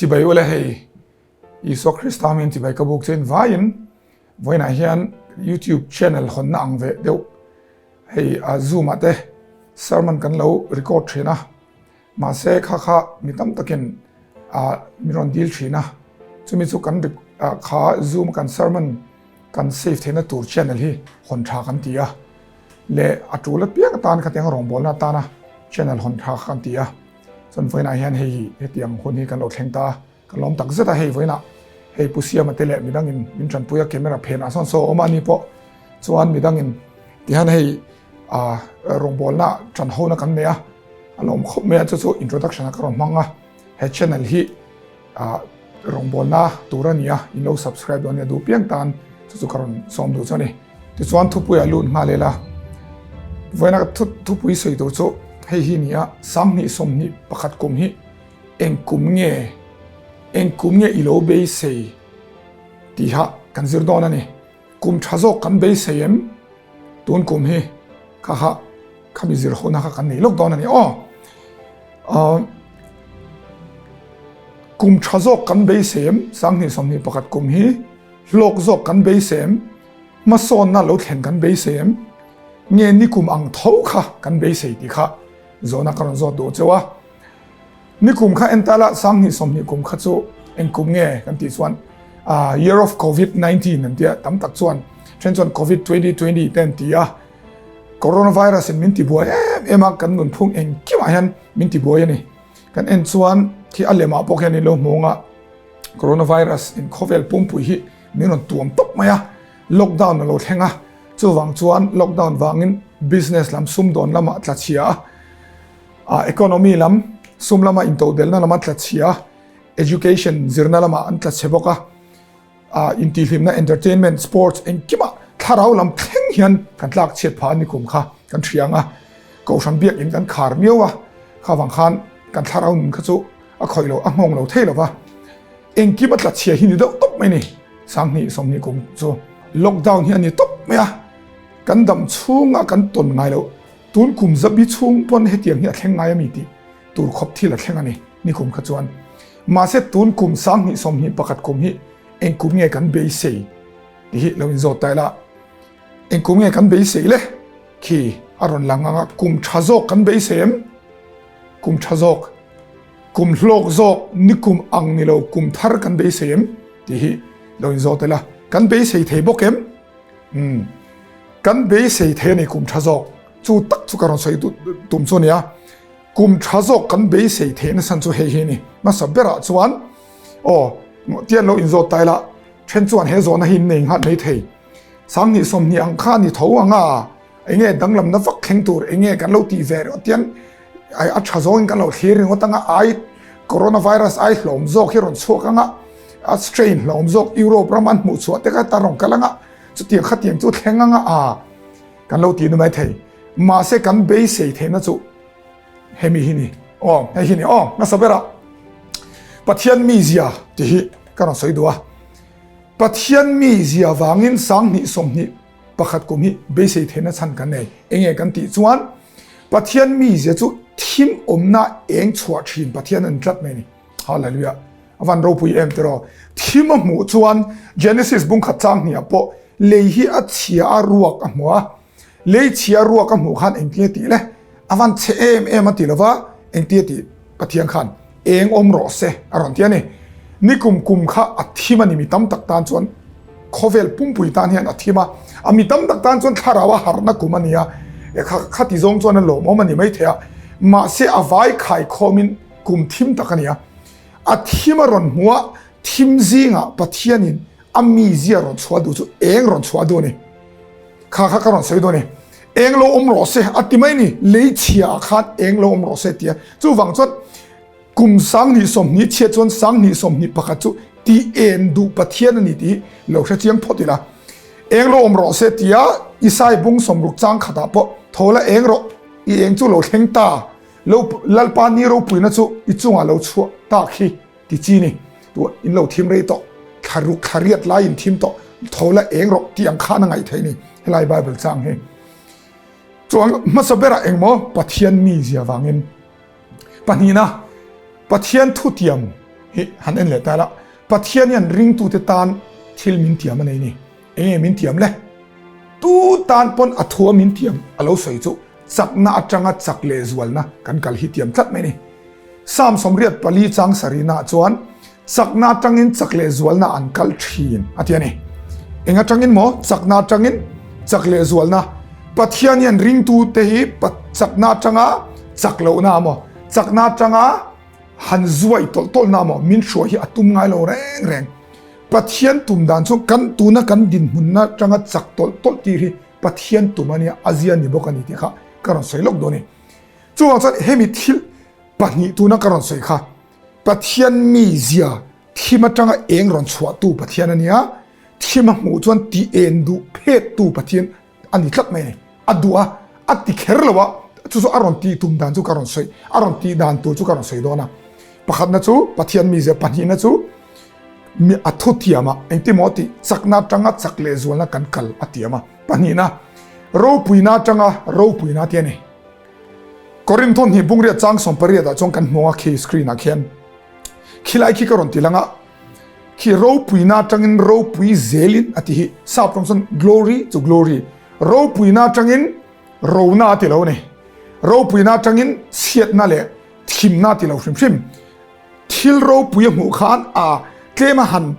Chibai ule hei Isua Krista hming chibai ka buk chein vaiin vawiinah hian YouTube channel hawnna ang ve deuh hei Zoom ah te sermon kan lo record thin a mahse kha kha mi tam takin min rawn dil thin a chumi chu kan kha Zoom kan sermon kan save theihna tur channel hi hawn tha kan ti a leh a tul apiang atan khatiang rawngbawlna atana channel hawn tha kha kan ti a. Chuan vawiinah hian hei hetiang hun hi kan lo thleng ta a, ka lawm tak zet a hei vawiinah hei Pu Siama te leh midangin min tanpui a camera phenah sawn saw a awm a ni pawh chuan midangin tihian hei ah rawngbawlna tan hona kan nei a, a lawm khawp mai a chu chu introduction ah ka rawn hmang a, he channel hi ah rawngbawlna tur a ni a in lo subscribe dawn nia duh piang tan chu chu ka rawn sawm duh chu a ni. Tichuan thupuiah lut nghal ila, vawiina thupui sawi tur chu hei hi nia, 2021 kum hi eng kum nge, eng kum nge i lo beisei tiha kan zir dawn a ni. Kum tha zawk kan beisei em? Tun kum hi kha kha khami zir hona kha kan nei lawk dawn a ni aw. Kum tha zawk kan beisei em? 2021 kum hi hlawk zawk kan beisei em? Hmasawnna lo thlen kan beisei em? Nge nikum ang tho kha kan beisei tih kha zawhna ka rawn zawt duh cheu a. Nikum kha en tala 2020 kum kha chu eng kum nge kan tih chuan Year of Covid 19 an tia tam tak chuan then chuan Covid 2020 te an ti a. Coronavirus in min tibuai em em a kan nunphung engkimah hian min tibuai a ni. Kan en chuan khi a lemah pawh khian in lo hmu ang a Coronavirus in khawvel pumpui hi Min rawn tuam tawp mai a, lockdown a lo thleng a, chuvang chuan lockdown vangin business lam sumdawn lamah tla chhia a, ah economy lam sum lama intodelhna lama tla chhia a, education zirna lamah an tla chhe bawk a, ah intihhlimna entertainment sports engkimah thlarau lam thleng hian kan tlak chhiat phah a ni kum kha kan hria ang a, kohhran biakin kan khar miau a, kha vang khan kan thlarau nun kha chu a khawih lo a nghawng lo thei lo va. Engkim a tla chhia hi ni deuh tawp mai ni. 2020 kum chu lockdown hi a ni tawp mai a, kan dam chhunga kan tawn ngai loh tun kum zabi chhung pawn hetiang hi a thleng ngai a mi tih tur khawp thil a thleng a ni ni kum kha chuan. Mahse tun kum 2021 kum hi eng kum nge kan beisei tih hi lo inzawt ta ila. Eng kum nge kan beisei le? Khi a rawn lang ang a, kum tha zawk kan beisei em? Kum tha zawk, kum hlawk zawk, ni kum ang ni lo kum thar kan beisei em? Tih hi lo inzawt ila, kan beisei thei bawk em? Umm, kan beisei thei a ni kum tha zawk, chu tak chu ka rawn sawi tum chu a ni a, kum tha zawk kan beisei theih nasan chu hei hi a ni. Hmasa berah chuan aw, tian lo inzawt ta ila, then chuan he zawhna hi in nei nghat mai thei. 2020 ang kha a ni tho ang a, Enge danglamna vak thleng tur enge kan lo tih ve ringawt hian a tha zawngin kan lo thlir ringawt anga ai coronavirus ai hlawm zawk hi rawn chhuak anga a strain hlawm zawk Europe ram an hmuh chhuah te kha ta rawn kal anga chutiang khatiang chu thleng anga a kan lo tih ni mai thei mahse kan beisei theihna chu hemi hi ni aw hei hi ni aw hmasa berah Pathian mizia tih hi ka rawn sawi duh a Pathian mizia vangin 2020 Pakhat kum hi beisei theihna chhan kan nei. Enge kan tih chuan Pathian mizia chu thim awmna eng chhuah thin Pathian an tlat mai a ni. Hallelujah. A van ropui em tiraw. Thim a hmuh chuan Genesis bungkhat chang hniah pawh lei hi a chhia a ruak a hmu a. Lei chhia ruak a hmuh khan engtinge tih le? A van chhe em em a ti lova engtinge tih Pathian khan eng awm rawh se a rawn ti a ni. Nikum kum kha a thim a ni mi tam tak tan chuan khawvel pumpui tan hian a thim a, a mi tam tak tan chuan thlarau a harhna kum a ni a, kha khati zawng chuan a lawmawm a ni maithei a, mahse a vai khai khawmin kum thim tak a ni a. A thim a rawn hmu a, thim zingah Pathianin a mizia rawn chhuah duh chu eng rawn chhuah duh a ni. Kha kha ka rawn sawi dawn e. Eng lo awm rawh se a ti mai ni, lei chhia ah khan eng lo awm rawh se tia. Chuvang chuan kum 2020 chhiat chuan 2021 chu ti en duh Pathian a ni tih hi lo hre chiang phawt ila. Eng lo awm rawh se tia Isai bung sawmruk chang khatah pawh tho la eng rawh, i eng chu lo thleng ta, lo Lalpa ni ropuina chu i chungah lo chhuah tak hi. Ti chi ni, tu in lo thim rei tawh, thla ruk thla riat lai in thim tawh, tho la eng rawh tih ang khan a ngaih theih ni, helai Bible chang hi. Chuan hmasa berah engmaw Pathian mizia vangin. Pahnihna, Pathian thutiam. Hi han en leh ta ila, Pathian hian ringtute tan thil min tiam a nei ni. Enge min tiam le? Tu tan pawn a thua min tiam a lo sawi chu chakna atanga chak leh zualna kan kal hi tiam tlat mai ni. Psalm 84 chang sarihna ah chuan chakna atangin chak leh zualna an kal thin a ti a ni. Eng atangin maw? Chakna atangin chak leh zualna. Pathian hian ringtute hi chakna atanga chak lohna maw? Chakna atanga Han zuai tawlh tawlh na maw min hruai hi a tum ngai lo reng reng. Pathian tum dan chu kan tuna kan dinhmunna tanga chak tawlh tawlh tir hi Pathian tum a nia, a zia ni bawk a ni tih kha ka rawn sawi lawk dawn a ni. Chuvang chuan hemi thil pahnih tuna ka rawn sawi kha Pathian mizia thim atanga eng rawn chhuahtu Pathian a nia, thim a hmuh chuan ti en duh phettu Pathian a ni tlat mai a ni. A duh a, a ti kher lo a, chu chu a rawn tih tum dan chu ka rawn sawi, a rawn tih dan tur chu ka rawn sawi dawn a. Pakhatna chu Pathian mizia, pahnihna chu mi a thu thiam a, engtin maw tih chakna atanga chak leh zualna kan kal a tiam a. Pahnihna, ropuina atanga ropuina tih a ni. Korinth hnih bungriat chang 18 ah chuan kan hmu a khi screen ah khian. Khilai khi ka rawn ti lang a. Khi ropuina atangin ropui zelin a ti hi sap tawng chuan glory to glory ropuina atangin rona a ti lo a ni. Ropuina atangin chhiatna leh thimna a ti lo hrim hrim. Thil ropui a hmuh khan a tlem a han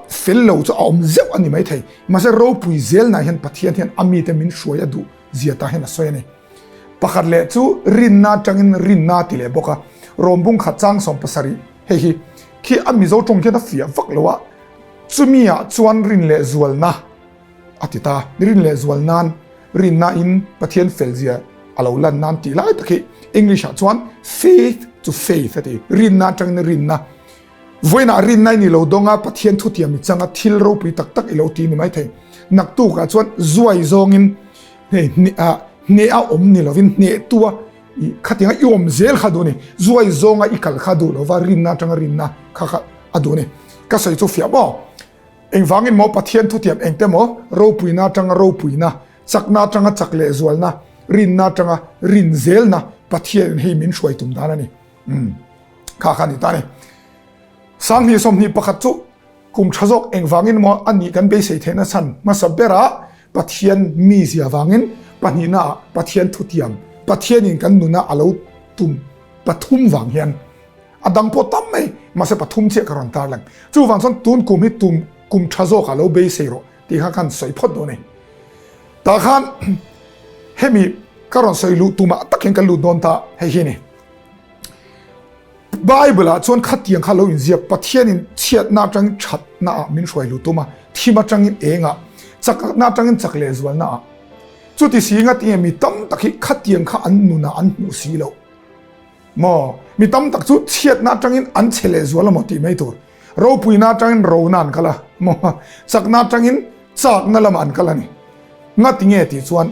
fel lo chu a awm zeuh a ni maithei. Mahse ropui zelna hian Pathian hian a mite min hruai a duh zia ta hian a sawi a ni. Pakhat leh chu rinna atangin rinna a ti leh bawk a, Rawmbung khat chang 70 hei hi khi a Mizo tawng khian a fiah vak lo a, chumi ah chuan rin leh zualna a ti ta, rin leh zual nan rinna in Pathian fel zia a lo lan nan tih lai tak hi English ah chuan faith to faith a ti, rinna atangin rinna. Vawiinah rinna i ni lo dawng a, Pathian thutiam i chang a, thil ropui tak tak i lo ti ni maithei. Naktukah chuan zuai zawngin hei hneh a awm ni lovin hnehtua khatianga i awm zel kha duh a ni. Zuai zawnga i kal kha duh lova rinna atanga rinna kha kha a duh a ni. Ka sawi chu fiah maw? Engvangin maw Pathian thutiam engte maw ropuina atanga ropuina, chakna atanga chak leh zualna, rinna atanga rin zelna Pathianin hei min hruai tum dan a ni. Umm kha kha ni ta ni. 2021 chu kum tha zawk engvangin maw a nih kan beisei theihna chhan hmasa berah Pathian mizia vangin pahnihna ah Pathian thutiam Pathianin kan nuna a lo tum pathum vang hian a dang pawh tam mai mahse pathum chiah ka rawn tarlang. Chuvang chuan tun kum hi tum kum tha zawk ah lo beisei rawh tih kha kan sawi phawt dawn a ni. Tah khan hemi ka rawn sawi luh tumah tak hian ka lut dawn ta hei hi a ni. Bible ah chuan khatiang kha lo inziak Pathianin chhiatna atangin thatna ah min hruai luh tum a, thim atangin eng ah, chakna atangin chak leh zualna ah. Chuti si nga tinge mi tam tak hi khatiang kha an nun ah an hmuh si loh maw? Mi tam tak chu chhiatna atangin an chhe leh zual amaw tih mai tur. Ropuina atangin rona an kal a maw? Chakna atangin chakna lamah an kal a ni. Nga tinge tih chuan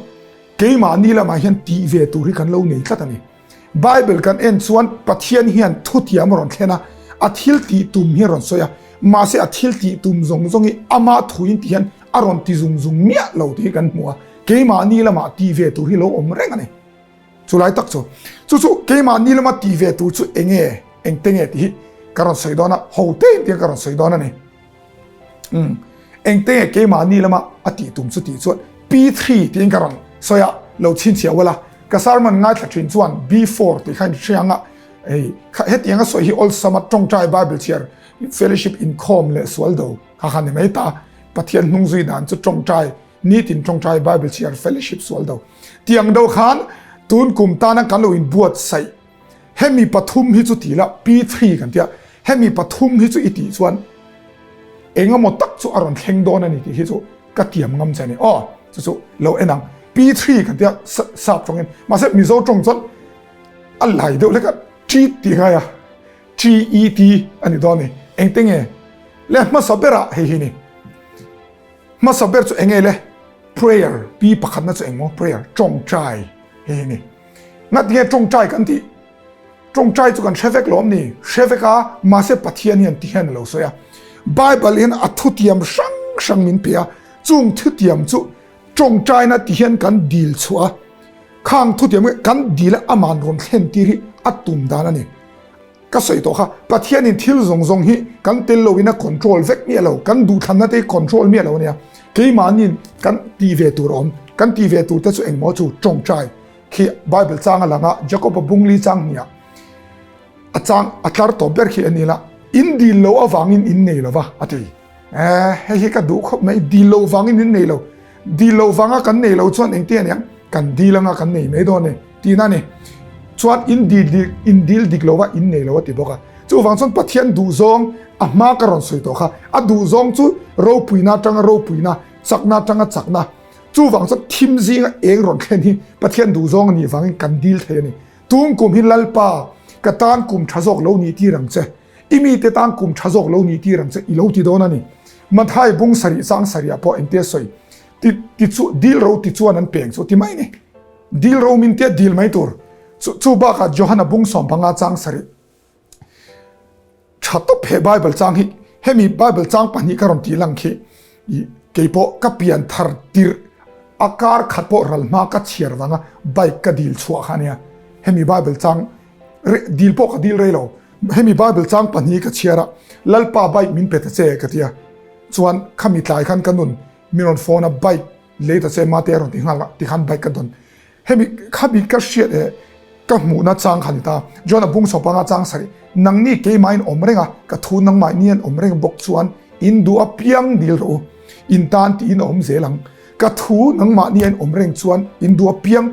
keimahni lamah hian tih ve tur hi kan lo nei tlat a ni. Bible kan en chuan Pathian hian thutiam a rawn thlen a, a thil tih tum hi a rawn sawi a, mahse a thil tih tum zawng zawng hi ama thuin ti hian a rawn ti zung zung miah lo tih hi kan hmu a, keimahni lamah tih ve tur hi lo awm reng a ni. Chulai tak chu, chu chu keimahni lama tih ve tur chu enge, engte nge tih hi ka rawn sawi dawn a, ho te in tiang ka rawn sawi dawn a ni. Umm engte nge keimahni lama a tih tum chu tih chuan P3 tiin ka rawn sawi a, lo chhinchhiah ual a, ka sermon ngaithla thin chuan B4 tih kha in hriang a, hei hetiang a sawi hi awlsam a tawngtai Bible chhiar fellowship inkhawm leh sual do kha kha ni mai ta, Pathian hnung zui dan chu tawngtai nitin tawngtai Bible chhiar fellowship sual do tiang do khan tun kum tana kan lo inbuatsaih Hemi pathum hi chu ti la, P3 kan tia, hemi pathum hi chu i tih chuan eng emaw tak chu a rawn thleng dawn a ni tih hi chu ka tiam ngam che a ni. Aw, chu chu lo en ang. P3 kan tia sap tawngin, mahse Mizo tawng chuan a lai deuh hlek a, Treat tih ngai a, T-E-T a ni dawn a ni. Engte nge le hmasa berah hei hi ni. Hmasa ber chu eng nge le? Prayer, P pakhatna chu eng maw? Prayer, tawngtai hei hi ni. Ngatinge tawngtai kan tih? Tawngtai chu kan hre vek lawm ni? Hre vek a, mahse Pathian hian ti hian a lo sawi a. Bible hian a thutiam hrang hrang min pe a, chung thutiam chu tawngtaina ti hian kan dil chhuah a, khang thutiam hi kan dil a aman rawn thlen tir hi a tum dan a ni. Ka sawi tawh kha, Pathianin thil zawng zawng hi kan tel loin a control vek miah lo, kan duhthlanna te hi control miah lo a nia. Keimahniin kan tih ve tur a awm, kan tih ve tur te chu engmaw chu tawngtai khi Bible chang a lang a, Jacob-a bungli chang hniah a chang a tlar tawp ber khi a ni la, in dil lo avangin in nei lo va a ti. Eh, hei hi ka duh khawp mai, dil lo vangin in nei lo. Dil lo vanga kan nei lo chuan engte aniang, kan dil anga kan nei mai dawn e tihna a ni. Chuan in dil dik, in dil dik lo va in nei lo a ti bawk a. Chuvang chuan Pathian duhzawng a hma ka rawn sawi tawh kha, a duhzawng chu ropuina atanga ropuina, chakna atanga chakna. Chuvang chuan thim zinga eng rawn thlen hi Pathian duhzawng a nih vangin kan dil thei a ni. Tung kum hi Lalpa, ka tan kum tha zawk lo nih tir ang che. I mite tan kum tha zawk lo nih tir ang che i lo ti dawn a ni. Mathai bung sarih chang sarihah pawh engte sawi ti ti chu dil ro ti chuan an peng chu ti mai ni. Dil ro min tia dil mai tur. Chu chu bakah Johana bung sawmpanga chang sarih tha tawp he Bible chang hi hemi Bible chang pahnih ka rawn tih lang khi i keipawh ka pian thar tirh a kar khat pawh ral hma ka chhiar vanga bike ka dil chhuah kha ania. Hemi Bible chang Dil pawh ka dil rei lo. Hemi Bible chang pahnih ka chhiar a, Lalpa bike min pe ta che ka ti a. Chuan khami tlai khan ka nun min rawn phone a, bike lei ta che mate a rawn ti nghal a, tikhan bike ka dawn. Hemi khami ka hriat eh ka hmuhna chang kha ni ta. John a bung chho panga chang sarih, Nangni keimahin awm reng a, ka thu nangmahni an awm reng bawk chuan in duh apiang dil rawh u, in tan tiin a awm zel ang. Ka thu nangmahni an awm reng chuan in duh apiang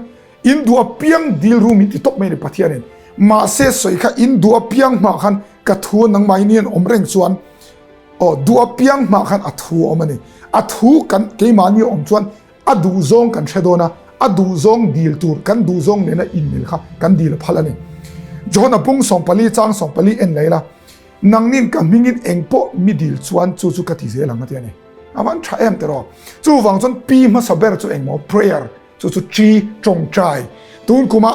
In duh apiang dil ru min ti tawp mai a ni Pathianin. Mahse sawi kha in duh apiang hmah khan ka thu a nangmah in hian awm reng chuan aw duh apiang hmah khan a thu a awm a ni. A thu kan keimahni a awm chuan a duh zawng kan hre dawn a, a duh zawng dil tur kan duh zawng nena inmil kha kan dil a phal a ni. John-a pung 14 chang 14 en leh ila, Nangnin ka hmingin engpawh mi dil chuan chu chu ka ti zel ang a ti a ni. A van tha em tiraw? Chuvang chuan pi hmasa ber chu engmaw prayer Chu chu Chi tawngtai. Tun kuma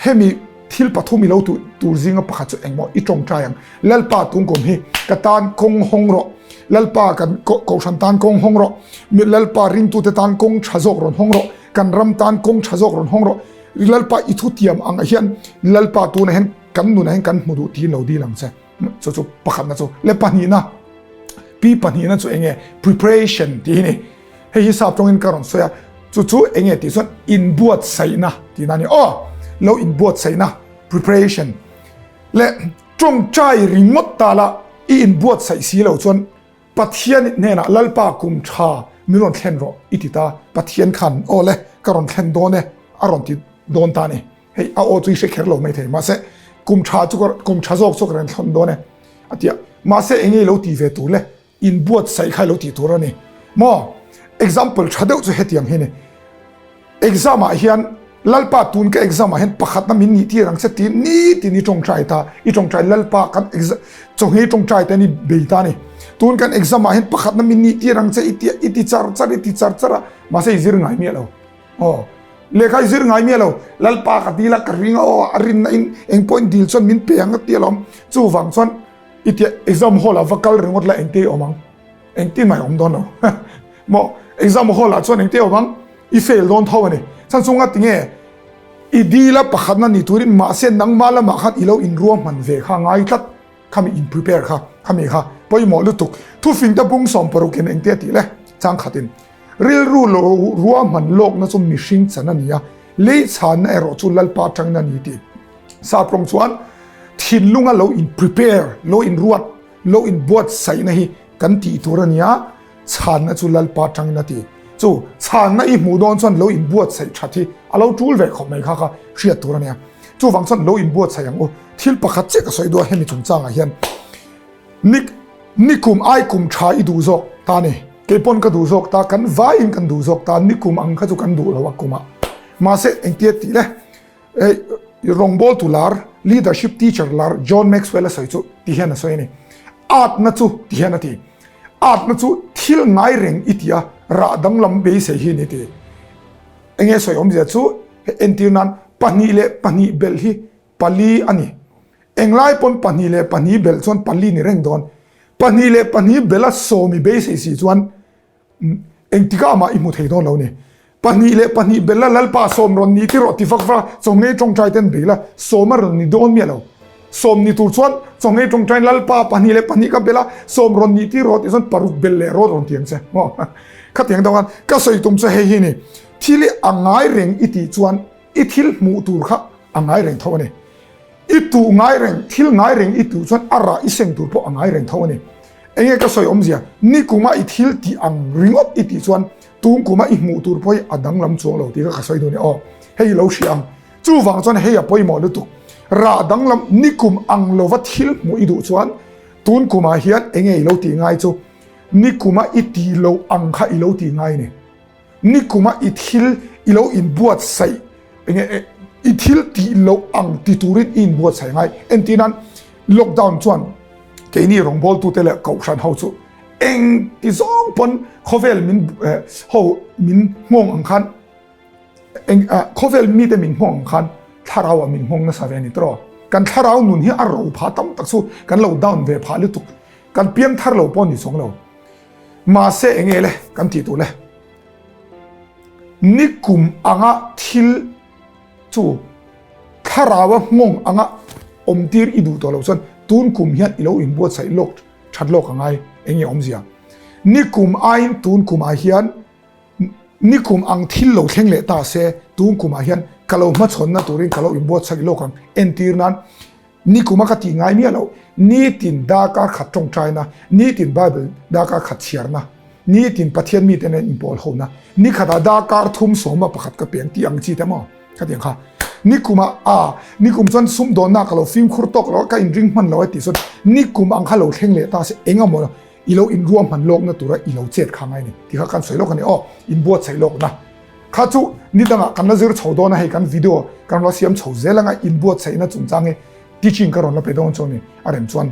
hemi thil pathum i lo tuh tur zinga pakhat chu engmaw i tawngtai ang. Lalpa tun kum hi ka tan kawng hawng rawh. Lalpa kan kohhran tan kawng hawng rawh. Lalpa ringtute tan kawng tha zawk rawn hawng rawh. Kan ram tan kawng tha zawk rawn hawng rawh. Lalpa i thutiam angah hian Lalpa tunah hian kan nunah hian kan hmu duh tiin lo dil ang che. Chu chu pakhatna chu le pahnihna pi pahnihna chu enge preparation tih hi ni. Hei hi sap tawngin ka rawn sawi a, chu chu enge tih chuan inbuatsaihna tihna a ni. Aw, lo inbuatsaihna, preparation, leh tawngtai ringawt ta la i inbuatsaih si lo chuan Pathian hnenah Lalpa kum tha min rawn thlen rawh i ti ta, Pathian khan aw le ka rawn thlen dawn e a rawn ti dawn ta a ni. Hei a aw chu i hre kher lo maithei mahse kum tha chu kum tha zawk chu ka rawn thlen dawn e a ti a, mahse enge i lo ti ve tur le? Inbuatsaih kha i lo tih tur a ni maw? Example tha deuh chu hetiang hi a ni. Exam ah hian Lalpa tun ka exam ah hian pakhatna min nih tir ang che tih nitin i tawngtai ta, i tawngtai Lalpa kan exam chawngei tawngtai te an i bei ta a ni. Tun kan exam ah hian pakhatna min nih tir ang che i ti i ti char char i ti char char a, mahse i zir ngai miah lo. Aw lehkha i zir ngai miah lo, Lalpa ka dil a ka ring a aw a rinna in engpawh in dil chuan min pe ang a ti alawm. Chuvang chuan I tia exam hall ah va kal ringawt la engte i awm ang? Engtin mah i awm dawn lo. Maw exam hall ah chuan engte i awm ang? I fail dawn tho a ni. Chhan chu ngati nge i dil a pakhatna ni turin mahse nangmah lamah khan i lo inruahman ve kha ngai tlat. Khami in prepare kha, khami kha pawimawh lutuk. Thufing te bung 60 in engte a tih le? Chang khatin rilru lo ruahman lawkna chu mihring chan a ni a, lei chhanna erawh chu Lalpa atangin a ni tih. Saprawng chuan thinlunga lo in prepare, lo in ruat, lo in buatsaihna hi kan tih tur a nia, chhanna chu Lalpa atangin a ti. Chu chhanna i hmuh dawn chuan lo in buatsaih that hi a lo tul ve khawp mai kha kha hriat tur a nia. Chuvang chuan lo in buatsaih ang u. Thil pakhat chiah ka sawi duh a hemi chungchangah hian Nik nikum ai kum tha i duh zawk ta ni. Keipawn ka duh zawk ta, kan vaiin kan duh zawk ta, nikum ang kha chu kan duh lo a kumah. Mahse engtia tih le? Hei rawngbawltu lar, leadership teacher lar John Maxwell a sawi chu ti hian a sawi a ni. Atna chu ti hian a ti. Atna chu thil ngai reng i ti a, rah danglam beisei hi a ni ti. Enge sawi awmzia chu hei entir nan pahnih leh pahnih belh hi pali a ni. Englai pawn pahnih leh pahnih belh chuan pali ni reng dawn. Pahnih leh pahnih belh a sawmi beisei si chuan Engtikah mah i hmu thei dawn lo ni. Pahnih leh pahnih bella Lalpa sawm rawn ni ti rawh ti vak vak a, chawngei tawngtai ten bei la, sawm a rawn ni dawn miah lo. Sawm ni tur chuan chawnghei tawngtain Lalpa 22 ka bel a, sawm rawn nih tir rawh tih chuan paruk bel leh rawt rawn ti ang che. Maw? Khatiang deuh khan ka sawi tum chu hei hi ni, thil i a ngai reng i tih chuan i thil hmuh tur kha a ngai reng tho a ni. I tuh ngai reng, thil ngai reng i tuh chuan a rah i seng tur pawh a ngai reng tho a ni. Enge ka sawi awmzia, nikuma i thil tih ang ringawt i tih chuan tungkuma i hmuh tur pawh hi a danglam chuang lo tih kha ka sawi dawn e aw. Hei i lo hria ang. Chuvang chuan hei a pawimawh lutuk. Rah danglam nikum ang lova thil hmuh i duh chuan tun kumah hian enge i lo tih ngai chu nikuma i tih loh ang kha i lo tih ngai a ni. Nikuma i thil i lo inbuatsaih enge i thil tih loh ang ti turin i inbuatsaih ngai. Entir nan lockdown chuan keini rawngbawltute leh kohhran ho chu eng ti zawng pawn khawvel min ho min nghawng ang khan Eng ah khawvel mite min hmawng ang khan thlarau ah min hmawng nasa ve a ni tawh. Kan thlarau nun hi a ro phah tam tak chu kan lo down ve phah lutuk. Kan piang thar lo pawh ni chuang lo. Mahse eng nge le kan tih tur le. Nikum anga thil chu thlarau a hmawng anga awm tir i duh tawh lo chuan tun kum hian i lo inbuatsaih lawk that lawk a ngai eng nge awmzia. Nikum aiin tun kumah hian Nikum ang thil lo thleng leh ta se, tun kumah hian ka lo hmachhawnna turin ka lo inbuatsaih lawk ang. Entir nan, nikuma ka tih ngai miah loh, nitin darkar khat tawngtaina, nitin Bible darkar khat chhiarna, nitin Pathian mite nen inpawl hona, nikhatah darkar thum sawma pakhat ka peng tih ang chi te maw? Khatiang kha. Nikuma a, nikum chuan sumdawnna ka lo fimkhur tawk lo a, ka inring hman lo a tih chuan nikum ang kha lo thleng leh ta se engemaw I lo inruahman lawkna tura i lo chet kha ngai ni tih kha kan sawi lawk a ni aw, inbuatsaih lawkna kha chu ni dangah kan la zir chho dawn a, hei kan video kan rawn siam chho zel anga inbuatsaihna chungchang hi teaching ka rawn la pe dawn chu a ni a rem chuan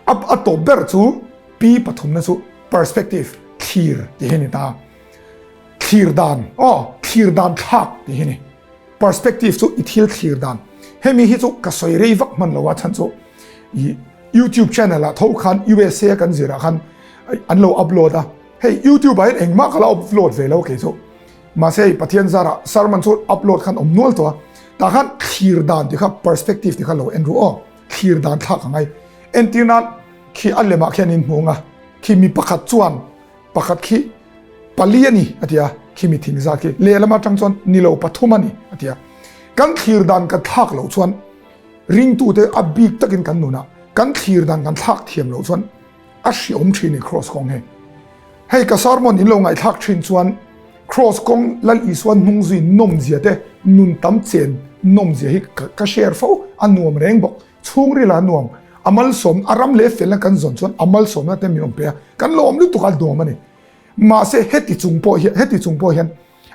a a tawp ber chu P pathumna chu perspective thlir tih hi a ni ta, thlir dan aw thlir dan thlak tih hi a ni. Perspective chu i thil thlir dan. Hemi hi chu ka sawi rei vak hman lo a chhan chu i YouTube channel ah tho khan USA kan zir ah khan an lo upload a. Hei YouTube ah hian engmah ka la upload ve lo kei chu. Mahse hei Pathian zar ah sermon chu upload khan awm nual tawh a. Tah khan thlir dan tih kha perspective tih kha lo en ru aw. Thlir dan thlak a ngai. Entir nan khi a lem ah khian in hmu ang a. Khi mi pakhat chuan Pakhat khi pali a ni a ti a, khimi thing zat khi lehlam atang chuan ni lo pathum a ni a ti a. Kan thlir dan kan thlak loh chuan ringtute a bik takin kan nunah kan thlir dan kan thlak thiam loh chuan a hriawm thin i Kraws kawng hi. Hei ka sermon in lo ngaihthlak thin chuan Kraws kawng Lal Isua hnungzui nawmzia te nun tam chen nawmzia hi ka share fo a nuam reng bawk. Chhungril a nuam, a malsawm, a ram leh felna kan zawn chuan a malsawmna te min rawn pe a, kan lawm lutuk a nuam a ni. Mahse heti chung pawh hian, heti chung pawh hian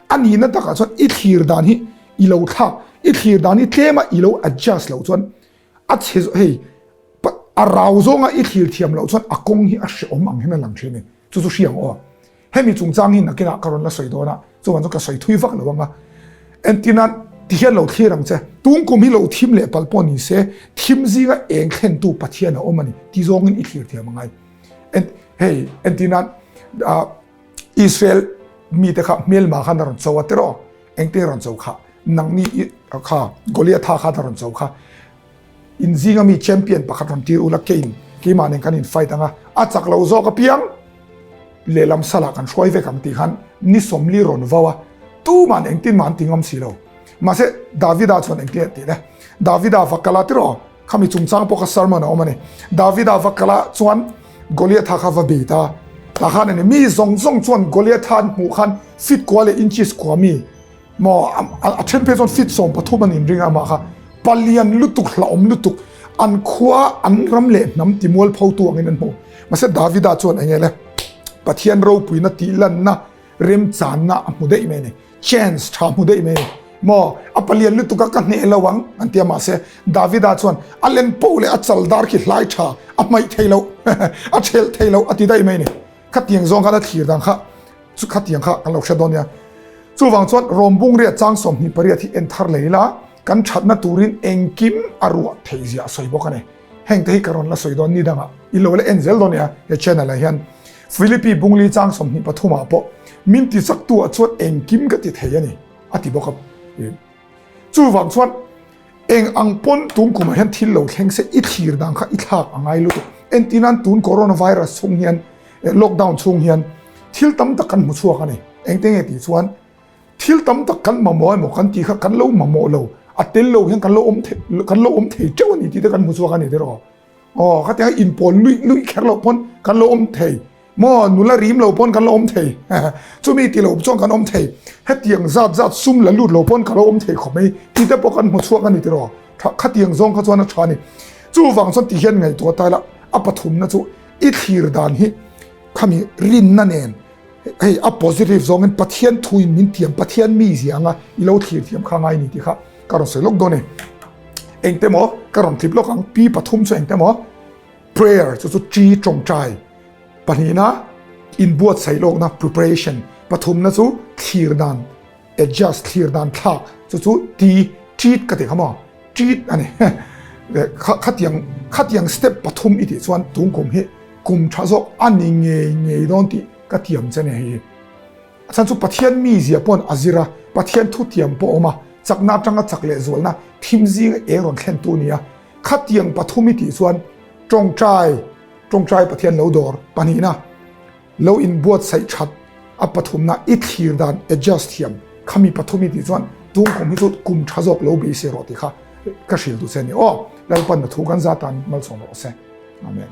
a nihna takah chuan i thlir dan hi i lo thlak, i thlir dan hi tlema i lo adjust loh chuan a chhe zawh, hei a rau zawnga i thlir thiam loh chuan a kawng hi a hrehawm ang hian a lang thin a ni. Chu chu hria ang aw. Hemi chungchang hi nakinah ka rawn la sawi dawn a, chuan chu ka sawi thui vak lo ang a. Entirnan, ti hian lo thlir ang che, tungkum hi lo thim leh palh pawh ni se, thim zinga eng thlentu Pathian a awm a ni ti zawngin i thlir thiam angai. En, hei, entirnan, ah, Israel mite kha hmelma khan a rawn cho a tiraw? Engtin a rawn cho kha? Nangni i, kha, Goliatha khan a rawn cho kha. In zinga mi champion pakhat rawn tir ula kein keimah nen kan in fight anga a chak lo zawk apiang lehlam salah kan hruai vek ang tih khan ni sawmli rawn vau a tuman engtin mah an ti ngam si lo mahse Davida chuan engtin a tih le Davida va kala tiraw khami chungchang pawh kha sermon a awm a ni Davida va kala chuan Goliatha kha va bei ta tah khan ani mi zawng zawng chuan Goliatha an hmuh khan feet kua leh inches kua mi Maw a then phei chuan feet 13 an inring a amah kha palian lutuk hlauhawm lutuk an khua an ram leh hnam ti mualpho tu angin an hmu. Mahse Davida chuan eng nge le Pathian ropuina tih lanna remchanna a hmu daih mai a ni. Chance tha hmu daih mai a ni. Maw a palian lutuk a ka hneh lo ang an ti a mahse Davida chuan a len poh leh a chal dar khi hlai tha a hmaih thei lo a thelh thei lo a ti daih mai a ni. Khatiang zawng khan a thlir dan kha Chu khatiang kha kan lo hre dawn nia. Chuvang chuan Rawmbung riat chang 28 hi en thar lei ila, kan thatna turin engkim a ruah theih zia a sawi bawk a ni. Heng te hi ka rawn la sawi dawn ni dangah i lo la en zel dawn nia he channel ah hian. Philippi Bungli chang 23 ah pawh min ti chak tu ah chuan engkim ka ti thei a ni a ti bawk a. Chuvang chuan. Eng ang pawn tun kumah hian thil lo thleng se i thlir dan kha i thlak a ngai lutuk. Entirnan tun coronavirus chhung hian lockdown chhung hian thil tam tak kan hmu chhuak a ni. Engte nge tih chuan thil tam tak kan mamawh emaw kan tih kha kan lo mamawh lo, a tel lo hian kan lo awm thei kan lo awm thei teuh a ni tih te kan hmu chhuak a ni tiraw. Aw khatiang inpawl luih luih kher loh pawn kan lo awm thei. Maw nula rim lo pawn kan lo awm thei chumi ti lo chuan kan awm thei hetiang zat zat sum la lut lo pawn ka lo awm thei khawp mai tih te pawh kan hmu chhuak a ni tiraw khatiang zawng kha chuan a tha a ni chuvang chuan ti hian ngaihtuah ta ila a pathumna chu i thlir dan hi khami rinna nen hei a positive zawngin Pathian thuin min tiam Pathian mi zia anga i lo thlir thiam kha ngai ni tih kha ka rawn sawi lawk dawn a ni engte maw ka rawn tlip lawk ang pi pathum chu engte maw Prayer chu chu ṭi ṭawngṭai pahnihna inbuatsaih lawkna preparation pathumna chu thlir dan adjust thlir dan thlak chu chu ti treat ka ti kha maw treat a ni khatiang khatiang step pathum i tih chuan tun kum hi kum tha zawk a ni ngei ngei dawn tih ka tiam che ni hei a chhan chu Pathian mizia pawn a zir a Pathian thutiam pawh a awm a chakna atanga chak leh zualna thim zinga eng rawn thlen tu a ni a. Khatiang pathum i tih chuan tawngtai, tawngtai Pathian lo dawr pahnihna, lo inbuatsaih that a pathumna i thlir dan adjust thiam khami pathum i tih chuan tungkum hi chu kum tha zawk lo beisei rawh tih kha ka hrilh duh che a ni aw. Lalpan na thu kan za tan malsawm rawh se. Amen.